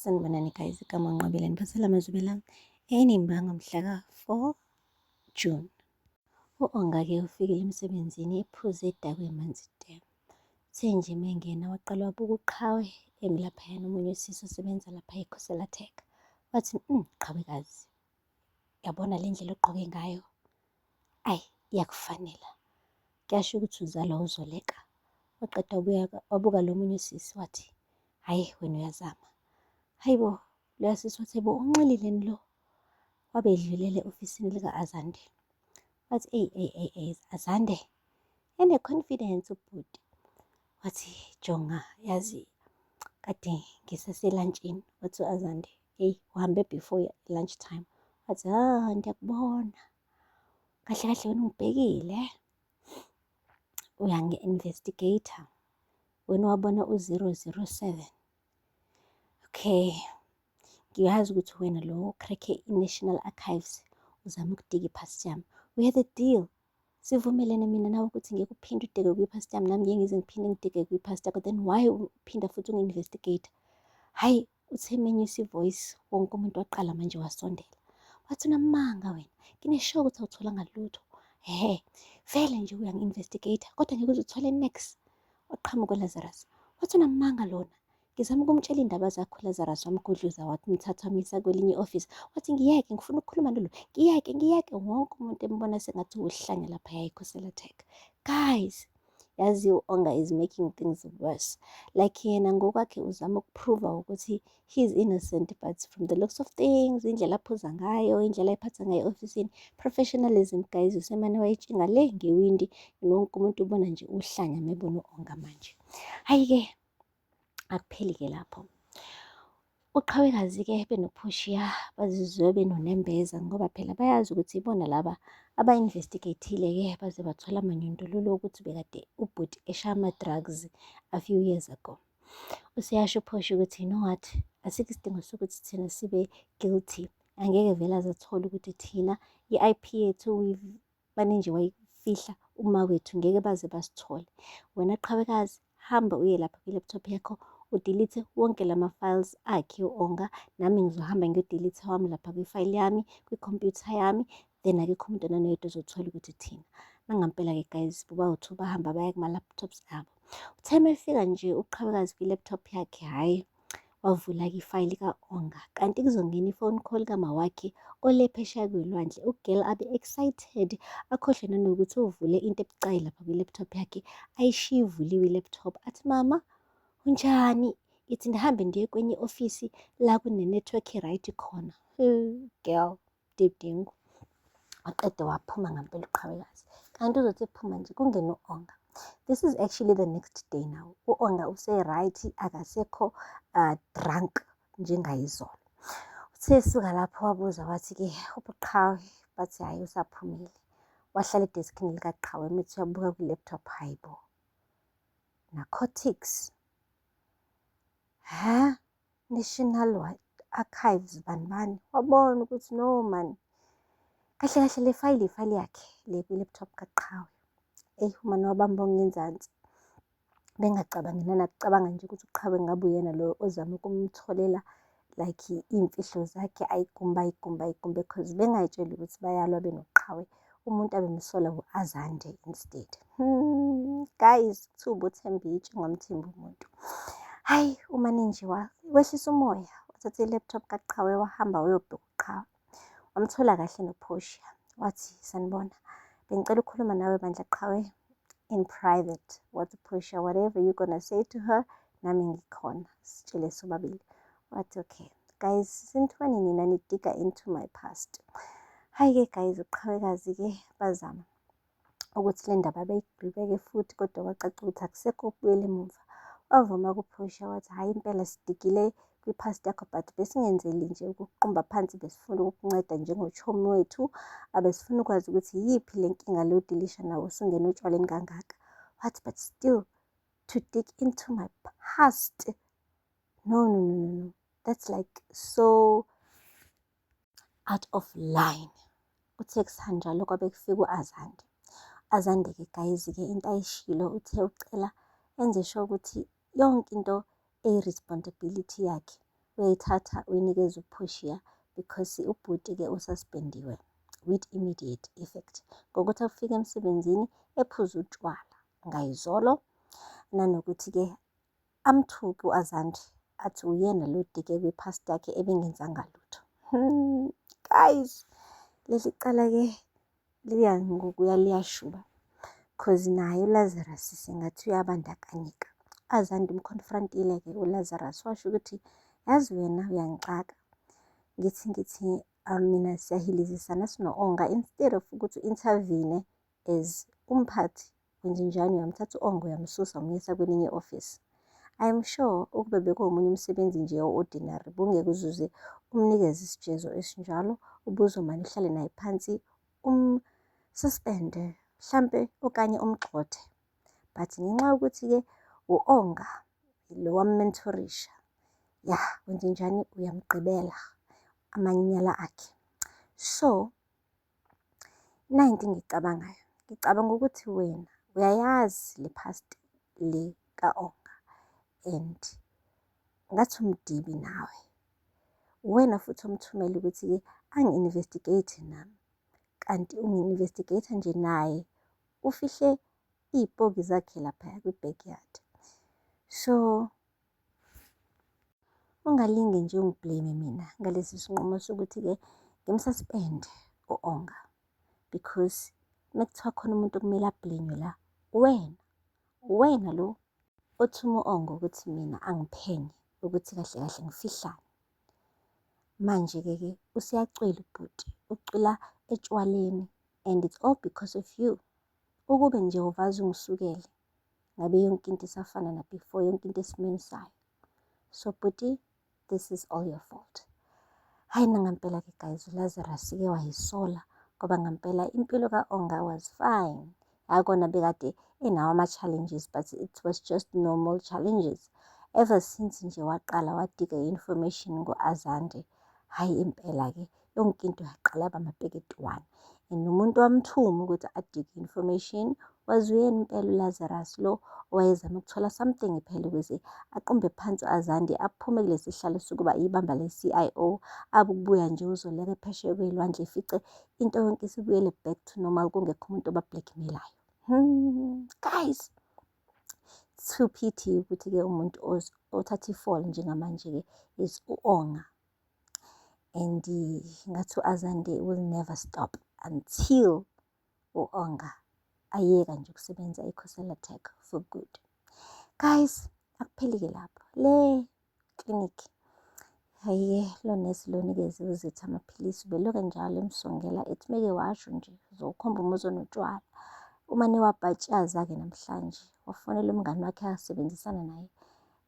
Sanibonani guys, igama uNqobile niphathela amazwi la enimba ngomhla ka-4 June. U-Onga-ke ufikile emsebenzini ephuze edakwe manzi te. Uthe nje mengena waqala wabuka uQhawe emi laphayana omunye usisi osebenza lapha eKhosela Tech. Wathi, qhawekazi, yabona le ndlela ogqoke ngayo, ayi iyakufanela. Kuyasho ukuthi uzalwa uZoleka. Waqeda wabuya wabuka lo munye usisi wathi, hhayi wena uyazama. Hayi bo, loya sisi wathi bo unxilile lo. Wabe edlulele e-ofisini lika-Azande. Wathi, eyi, eyi, eyi, eyi, Azande, ene-confidence ubhuti. Wathi, jonga, yazi kade ngisaselantshini. Wathi u-Azande, eyi, uhambe before lunch time. Wathi, ah, ngiyakubona. Kahle kahle wena ungibhekile. Uyangi-investigate-a. Wena wabona u-007. Okay, ngiyazi ukuthi wena lo crack-e i-National Archives uzama ukudiga i-past yami. We had a deal. Sivumelene mina nawe ukuthi ngeke uphinde udige kwi-past yami, nami ngeke ngize ngiphinde ngidige kwi-past yakho. Then why uphinda futhi ungi-investigate? Hhayi, uthe menyusa i-voice, wonke umuntu waqala manje wasondela. Wathi unamanga wena, ngine-sure ukuthi awutholanga lutho. Hhe, vele nje uyangi-investigate kodwa ngeke uze uthole niks. Waqhamuka uLazarus. Wathi unamanga lona. Ngizama ukumtshela iy'ndaba zakho Lazarus, wamgudluza wamthatha wamyisa kwelinye i-office. Wathi ngiyeke, ngifuna ukukhuluma nalo. Ngiyeke, ngiyeke. Wonke umuntu embona sengathi uhlanya laphaya eKhosela Tech. Guys, yazi u-Onga is making things worse. Like yena ngokwakhe uzama ukuprova ukuthi he's innocent, but from the looks of things, indlela aphuza ngayo, indlela ayiphatha ngayo e-ofisini, professionalism guys, usemane wayitshinga le ngewindi. Wonke umuntu ubona nje uhlanya mebona u-Onga manje. Hhayi-ke, akupheli-ke lapho. Uqhawekazi-ke benoPortia bazizwe benonembeza ngoba phela bayazi ukuthi ibona laba aba-investigate-ile-ke baze bathola amanyundululu ukuthi bekade ubhuti eshaya ama-drugs a few years ago. Useyasho uPortia ukuthi you know what, asikho isidingo sokuthi thina sibe guilty. Angeke vele aze athole ukuthi thina i-IP yethu bane nje wayifihla uma wethu ngeke baze basithole. Wena qhawekazi, hamba uye lapha kwi-laptop yakho udelete wonke lama-files akhe u-Onga, nami ngizohamba ngiyodelete wami lapha kwifayili yami, kwikhompyutha yami, then akekho umuntu nanoyedwa ozothola ukuthi thina. Nangampela-ke guys, bobawu-two bahamba baya kuma-laptops abo. Uthe uma efika nje uqhawekazi kwi-laptop yakhe, hhayi, wavula-ke ifayili ka-Onga, kanti kuzongena i-phone call kamawakhe ole phesheya kwelwandle. U-girl abe excited, akhohlwe nanokuthi uvule into ebucayi lapha kwi-laptop yakhe, ayishiye ivuliwe i-laptop. Athi, mama, unjani? Ithi ndihambe ndiye kwenye i-ofisi la kune-network e-right khona. Girl, didingo. Waqeda waphuma ngampela uqhawekazi. Kanti uzothi ephuma nje kungene u-Onga. This is actually the next day now. U-Onga use-right, akasekho drunk njengayizolo. Uthe esuka lapho wabuza wathi-ke ubuqhawe, bathi hhayi usaphumile. Wahlala edeskini likaqhawe methi uyabuka kwi-laptop, hayi bo. Narcotics. Ha? National Archives bani bani. Wabona ukuthi no man. Kahle kahle le fayili ifayili yakhe le kwi-laptop kaqhawe. Eyi umane wabamba ongenzansi. Bengacabangi nanakucabanga nje ukuthi uqhawe ngabe uyena lo ozama ukumtholela like iy'mfihlo zakhe ayigumba ayigumba ayigumbe cause bengay'tsheli ukuthi bayalwa benoqhawe. Umuntu abemsola u-Azande instead. Guys, kuthiwa ubuthemba itshe ungamthembi umuntu. Hhayi, umane nje wehlisa umoya, wathatha i-laptop kaqhawe wahamba wayobheka uqhawe. Wamthola kahle noPortia. Wathi, sanibona, bengicela ukukhuluma nawe bandla qhawe in private. Wathi uPortia, whatever you gonna say to her, nami ngikhona, sitshele sobabili. Wathi, okay, guys, sinithweni nina nidiga into my past. Hhayi-ke guys, uqhawekazi-ke bazama ukuthi le ndaba beyigqibeke futhi kodwa kwacaca ukuthi akusekho ukubuyela emuva. Wavuma kuPortia wathi, hhayi impela sidigile kwi-past yakho but besingenzeli nje ukuqumba phansi, besifuna ukukunceda njengochomi wethu, abesifuna ukwazi ukuthi yiphi le nkinga le odilisha nawo usungena otshwaleni kangaka. Wathi, but still to dig into my past, no, no, no, no, no, that's like so out of line. Uthe kusanjalo kwabe kufika u-Azande. Azande-ke guys-ke into ayishilo uthe ucela enze sure ukuthi yonke into eyi-responsibility yakhe Uyayithatha uyinikeza uPortia because ubhuti-ke ususpendiwe with immediate effect. Ngokuthi afike emsebenzini ephuze utshwala ngayizolo, nanokuthi-ke amthuke u-Azande athi uyena lo odige kwi-past yakhe ebengenzanga lutho. Guys, leli cala-ke liya ngokuya liyashuba cause naye uLazarus sengathi uyabandakanyeka. U-Azande umconfrontile-ke uLazarus washo ukuthi yazi wena uyangixaka. Ngithi mina siyahilizisana sino-Onga instead of ukuthi u-intervene as umphathi wenzenjani uyamthatha u-Onga uyamsusa umyisa kwelinye i-office. I am sure ukube bekuwomunye umsebenzi nje o-ordinary bungeke uzuze umnikeze isijezo esinjalo, ubuzomane uhlale naye phansi umsuspende mhlampe okanye umgxothe. But ngenxa yokuthi-ke u-Onga lo wammentorisha, ya wenzenjani uyamgqibela amanyala akhe. So nayi into engiyicabangayo, ngicabanga ukuthi wena uyayazi le past le ka-Onga and ngathi umdibi nawe. Uwena futhi omthumela ukuthi-ke angi-investigate nami. Kanti ungi-investigate nje naye ufihle iy'poki zakhe laphaya kwi-backyard. So ungalinge nje ungiblame mina ngalesi sinqumo sokuthi-ke ngimsuspende u-Onga because mekuthiwa khona umuntu okumele a-blame-we la, uwena. Uwena lo othuma u-Onga ukuthi mina angiphenye ukuthi kahle kahle ngifihlani. Manje-ke ke useyacwila ubhuti, ucwila etshwaleni and it's all because of you. Ukube nje uvaze ungisukele, ngabe yonke into isafana na-before, yonke into esimeni sayo. So bhuti, this is all your fault. Hhayi nangampela-ke guys, uLazarus-ke wayisola ngoba ngampela impilo ka-Onga was fine. Hhayi kona bekade enawo ama-challenges but it was just normal challenges. Ever since nje waqala wadiga i-information ngo-Azande, hhayi impela-ke yonke into yaqala yaba mapeketwane. And nomuntu wamthuma ukuthi adige i-information was uyena impela uLazarus lo owayezama ukuthola something phela ukuze aqumbe phansi u-Azande aphume kulesi sihlalo sokuba ibamba le-CIO. Abe ukubuya nje uzoleka phesheya kwey'lwandle efice into yonke isibuyele back to normal kungekho umuntu oba-blackmail-ayo. Guys, too pity ukuthi-ke umuntu othatha i-fall njengamanje-ke is u-Onga. And ngathi u-Azande will never stop until u-Onga ayeka nje ukusebenza eKhosela Tech for good. Guys, akupheli-ke lapho. Le clinic, hhayi-ke lo nesi lo onikeze uZethu amaphilisi ubelokhu njalo emsongela ethi meke washo nje uzokhomba umuzi onotshwala. Umane wabhatshaza-ke namhlanje wafonela umngani wakhe asebenzisana naye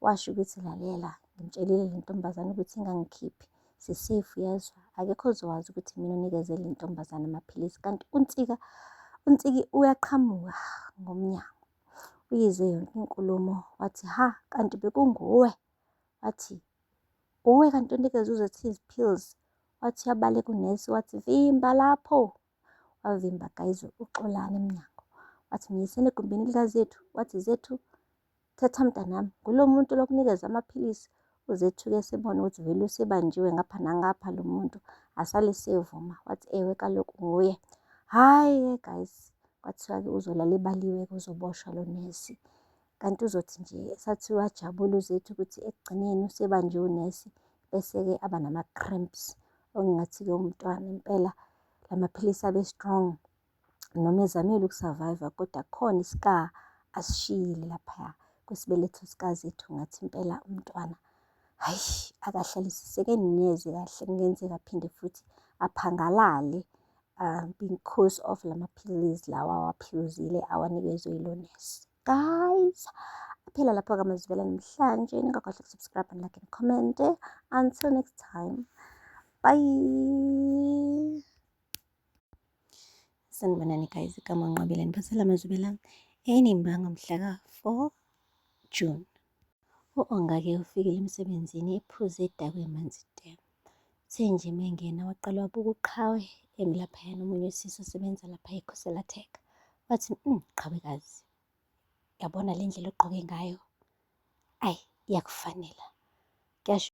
washo ukuthi lalela ngimtshelile le ntombazane ukuthi ingangikhiphi si-safe uyezwa akekho ozowazi ukuthi mina onikeze le ntombazane amaphilisi kanti uNtsika uNtsiki uyaqhamuka ngomnyango uyizwe yonke inkulumo wathi ha kanti bekunguwe wathi uwe kanti onikeze uZethu his pills wathi uyabaleka unesi wathi vimba lapho wavimba guys uXolani emnyango wathi myiseni egumbini likaZethu wathi Zethu thetha mntanami ngulo muntu lokunikeza amaphilisi uZethu-ke sebona ukuthi vele usebanjiwe ngapha nangapha lo muntu asale sevuma wathi ewe kaloku nguye hhayi-ke guys kwathiwa-ke uzolala ebaliwe-ke uzoboshwa lo nesi kanti uzothi nje sathi wajabula uZethu ukuthi ekugcineni usebanjiwe unesi bese-ke aba nama-cramps okungathi-ke umntwana impela la maphilisi abe strong noma ezamile ukusurvive kodwa khona iscar asishiyile laphaya kwisibeletho sikaZethu ngathi impela umntwana hayi akahlalisiseke neze kahle kungenzeka aphinde futhi aphangalale because of lamaphilisi lawa awaphuzile awanikezwe yilo nesi. Guys, aphela lapho-ke amazwibela namhlanje ningakhohlwa ukusubscribe and like and comment. Until next time, bye. Sanibonani guys, igama Nqobile niphathela amazwibela enimba ngomhla ka-4 June. U-Onga-ke ufikile emsebenzini ephuze edakwe manzi te. Uthe nje mengena waqala wabuka uQhawe emi laphayana omunye usisi osebenza lapha eKhosela Tech. Wathi, qhawekazi, yabona le ndlela ogqoke ngayo, ayi iyakufanela. Kuyasho